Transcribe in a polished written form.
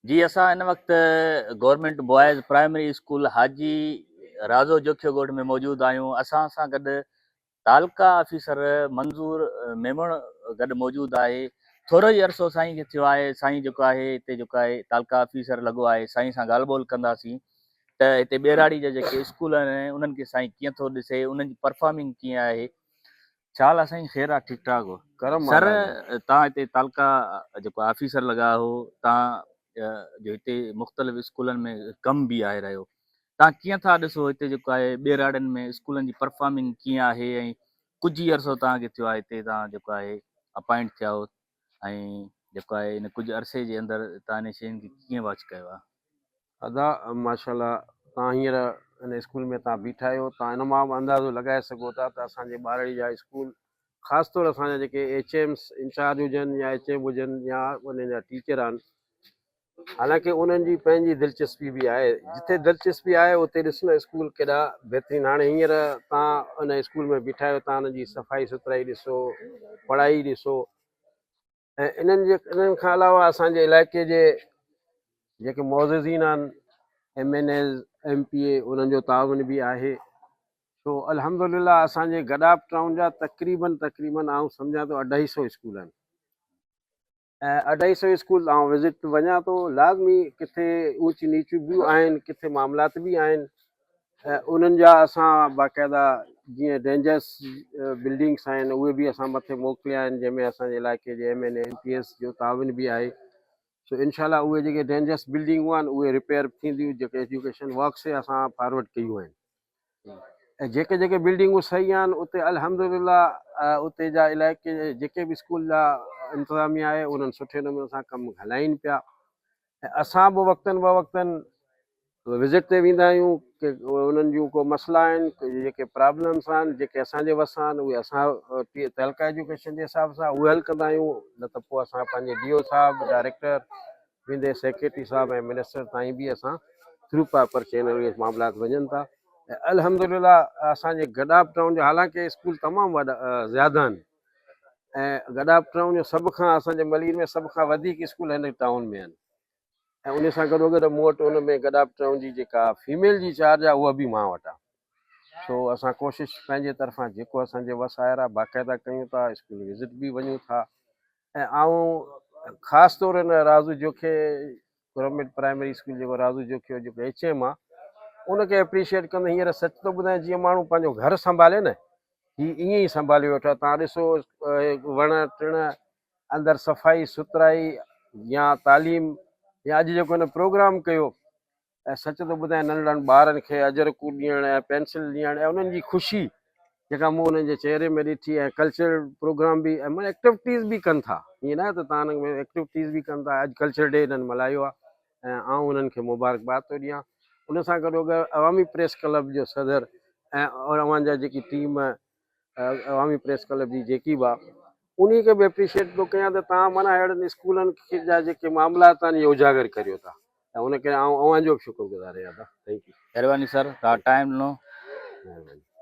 جي اسان هن وقت government boys primary school Haji Razo Jokhio ڳوٺ ۾ موجود آهيون اسان سان گڏ تعلقه آفيسر منظور ميمڻ گڏ موجود آهي ٿورو ئي عرصو سائين کي ٿيو آهي سائين جيڪو آهي هتي جيڪو آهي تعلقه آفيسر لڳو آهي سائين سان ڳالهه ٻولهه ڪنداسين ته هتي ٻهراڙي جا جيڪي اسڪول آهن انهن کي سائين ڪيئن ٿو ڏسي انهن جي پرفارمنگ ڪيئن آهي ڇا حال آ سائين خير آ ٺيڪ ٺاڪ هو ڪرم سر مهاراج جو. تان هتي تعلقه جيڪو آفيسر لڳا هو تان جو هتي مختلف اسڪولن ۾ ڪم به آهي رهيو تان ڪيئن ٿا ڏسو هتي جيڪو آهي ٻهراڙين ۾ اسڪولن جي پرفارمنگ ڪيئن آهي ۽ ڪجهه ئي عرصو تان کي ٿيو آهي هتي تان جيڪو آهي اپائنٽ ٿيا هو ۽ جيڪو آهي ان ڪجهه عرصي جي اندر تان ان شين کي ڪيئن واچ ڪيو آهي. ادا ماشاءالله تان هينئر ان اسڪول ۾ تان بيٺا آهيو تان ان مان به اندازو لڳائي سگهو ٿا ته اسان جي ٻارڙي جا اسڪول خاص طور اسان جا جيڪي ايڇ ايمس انچارج هجن يا ايڇ ايم هجن يا انهن جا ٽيچر آهن حالانڪه انهن جي پنهنجي دلچسپي به آهي جتي دلچسپي آهي اتي ڏس نه اسڪول ڪيڏا بهترين هاڻي هينئر تان ان اسڪول ۾ بيٺا آهيو تان ان جي صفائي سٿرائي ڏسو پڙهائي ڏسو ۽ انهن جي انهن کان علاوه اسان جي علائقي جي جيڪي معززين آهن M N As M P A انهن جو تعاون به آهي سو الحمد لله اسان جي گڏاپ ٽائون جا تقريبن تقريبن آئون سمجهان ٿو اڍائي سو اسڪول آهن ۽ اڍائي سو اسڪول آئون وزٽ وڃان ٿو لازمي ڪٿي اوچ نيچ به آهن ڪٿي معاملات به آهن ۽ انهن جا اسان باقاعده جيئن ڊينجرس بلڊنگس آهن اهي به اسان مٿي موڪليا آهن جنهن ۾ اسان جي علائقي جي M N A M P S جو تعاون به آهي سو انشاء الله اهي جيڪي ڊينجرس بلڊنگون آهن اهي رپيئر به ٿينديون جيڪي ايجوڪيشن ورڪس اسان فارورڊ ڪيون آهن ۽ جيڪي جيڪي بلڊنگون صحيح آهن اتي الحمد لله اتي جا علائقي جيڪي به اسڪول جا انتظاميا آهي انهن سٺي نموني سان ڪم هلائين پيا ۽ اسان به وقتن بوقتن وزٽ تي ويندا آهيون ڪي انهن جون ڪو مسئلا آهن جيڪي پرابلمس آهن جيڪي اسان جي وس آهن اهي اسان تعلقه ايجوڪيشن جي حساب سان اهي حل ڪندا آهيون نه ته پوء اسان پنهنجي ڊي او صاحب ڊائريڪٽر ويندي سيڪريٽري صاحب ۽ منسٽر تائين به اسان ٿرو پراپر چينل اهي معاملات وڃن ٿا ۽ الحمد لله اسان جي گڏاپ ٽائون جا حالانڪه اسڪول تمام وڏا زياده آهن ۽ گڏاپ ٽائون جو سڀ کان اسان جي ملير ۾ سڀ کان وڌيڪ اسڪول هن ٽائون ۾ آهن ۽ ان سان گڏو گڏ مون وٽ ان ۾ گڏاپ ٽائون جي جيڪا فيميل جي چارج آهي اها به مان وٽ آهي سو اسان ڪوشش پنهنجي طرفان جيڪو اسان جي وس آهر آهي باقاعده ڪيون ٿا اسڪول وزٽ به وڃون ٿا ۽ آئون خاص طور ان رازو جوکي گورنمينٽ پرائمري اسڪول جيڪو رازو جوکيو جيڪو ايڇ ايم آهي ان کي اپريشيئيٽ ڪندو هينئر سچ ٿو ٻڌايان جيئن ماڻهو پنهنجو گهر سنڀالي نه هي ائين ئي سنڀاليو ويٺو آهي تان ڏسو وڻ ٽڻ اندر صفائي سٿرائي يا تعليم يا اڄ جيڪو هن پروگرام ڪيو ۽ سچ ٿو ٻڌايان ننڍڙن ٻارن کي اجرڪون ڏيڻ ۽ پينسل ڏيڻ ۽ انهن جي خوشي جيڪا مون انهن جي چهري ۾ ڏٺي ۽ ڪلچرل پروگرام به ۽ معنيٰ ايڪٽوٽيز به ڪن ٿا ائين نه ته تان ۾ ايڪٽوٽيز به ڪن ٿا اڄ ڪلچر ڊي انهن ملهايو آهي ۽ آئون انهن کي مبارڪباد ٿو ڏيان ان سان گڏو گڏ عوامي پريس ڪلب جو صدر ۽ اوهان جا جيڪي ٽيم عوامي پريس ڪلب جي جيڪي به آ انهي کي به اپريشيئيٽ ٿو ڪيان ته توهان معنيٰ اهڙن اسڪولن کي جا جيڪي معاملات آهن اهي اجاگر ڪريو ٿا ۽ ان ڪري آئون اوهان جو به شڪر گذار آهيان ادا thank you. مھرباني سر توھان ٽائيم ڏنو. مھرباني.